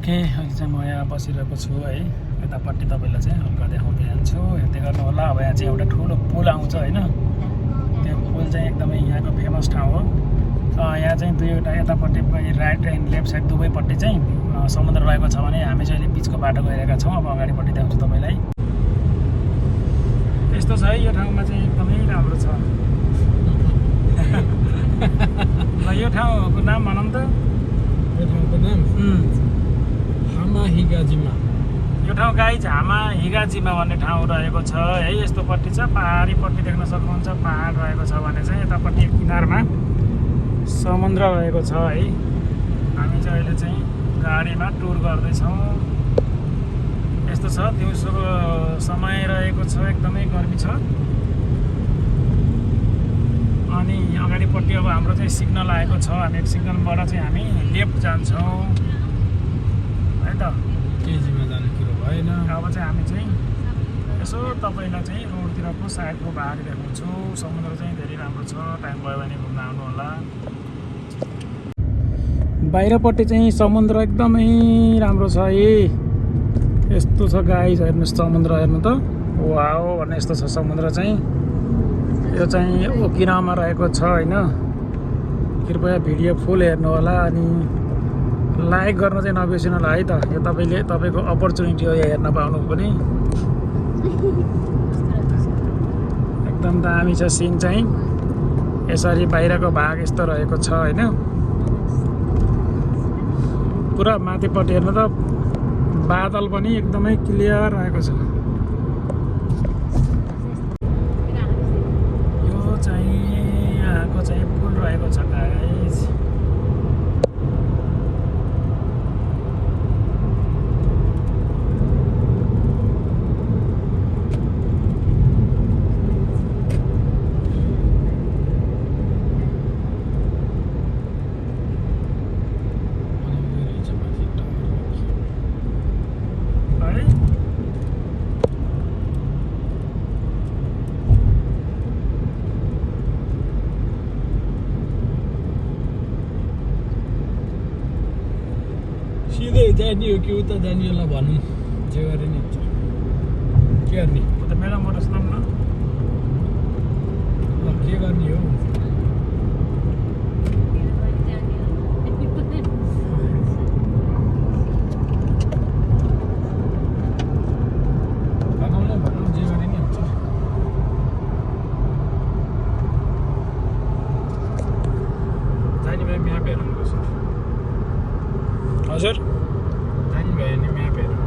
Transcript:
okay अहिले चाहिँ म यहाँ बसिरहेको छु है यतापट्टि तपाईँलाई चाहिँ हल्का देखाउँदै जान्छु हेर्दै गर्नु होला अब यहाँ चाहिँ एउटा ठुलो पुल आउँछ होइन त्यो पुल चाहिँ एकदमै यहाँको फेमस ठाउँ हो यहाँ चाहिँ दुईवटा यतापट्टि राइट एन्ड लेफ्ट साइड दुवैपट्टि चाहिँ समुद्र रहेको छ भने हामी चाहिँ अहिले बिचको बाटो गइरहेका छौँ अब अगाडिपट्टि देखाउँछु तपाईँलाई यस्तो छ है यो ठाउँमा चाहिँ एकदमै राम्रो छ ल यो ठाउँको नाम भनौँ त यो ठाउँको नाम हामा हिगाजिमा यो ठाउँ गाइज हामा हिगाजिमा भन्ने ठाउँ रहेको छ है यस्तोपट्टि छ पहाडीपट्टि देख्न सक्नुहुन्छ पहाड रहेको छ भने चाहिँ यतापट्टि किनारमा समुद्र रहेको छ है हामी चाहिँ अहिले चाहिँ गाडीमा टुर गर्दैछौँ यस्तो छ दिउँसोको समय रहेको छ एकदमै गर्मी छ अनि अगाडिपट्टि अब हाम्रो चाहिँ सिग्नल आएको छ हामी सिग्नलबाट चाहिँ हामी लेफ्ट जान्छौँ है त केजीमा जाने कुरो भएन अब चाहिँ हामी चाहिँ यसो तपाईँलाई चाहिँ रोडतिरको साइडको भाग देखाउँछु समुद्र चाहिँ धेरै राम्रो छ टाइम भयो भने घुम्न आउनु होला बाहिरपट्टि चाहिँ समुद्र एकदमै राम्रो छ है यस्तो छ गाइस हेर्नुहोस् समुद्र हेर्नु त वाओ भन्ने यस्तो छ समुद्र चाहिँ यो चाहिँ ओकिनावामा रहेको छ होइन कृपया भिडियो फुल हेर्नु होला अनि लाइक गर्न चाहिँ नबिर्सिनु होला है त यो तपाईँको अपर्च्युनिटी हो हेर्न पाउनु पनि एकदम दामी छ सिन चाहिँ यसरी बाहिरको भाग यस्तो रहेको छ होइन पुरा माथिपट्टि हेर्नु त बादल पनि एकदमै क्लियर रहेको छ यो चाहिँ यहाँको चाहिँ पुल रहेको छ गाइस सिधै जाने हो कि उता जाने होला भन्नु जे गरे नि हुन्छ के गर्ने उता मेला मोटर्स नाम न के गर्ने हो लगाउनु भन्नु जे गरे नि हुन्छ जाने भए म्याप हेर्नुपर्छ हजुर जाने भयो भने म्याप हेर्नु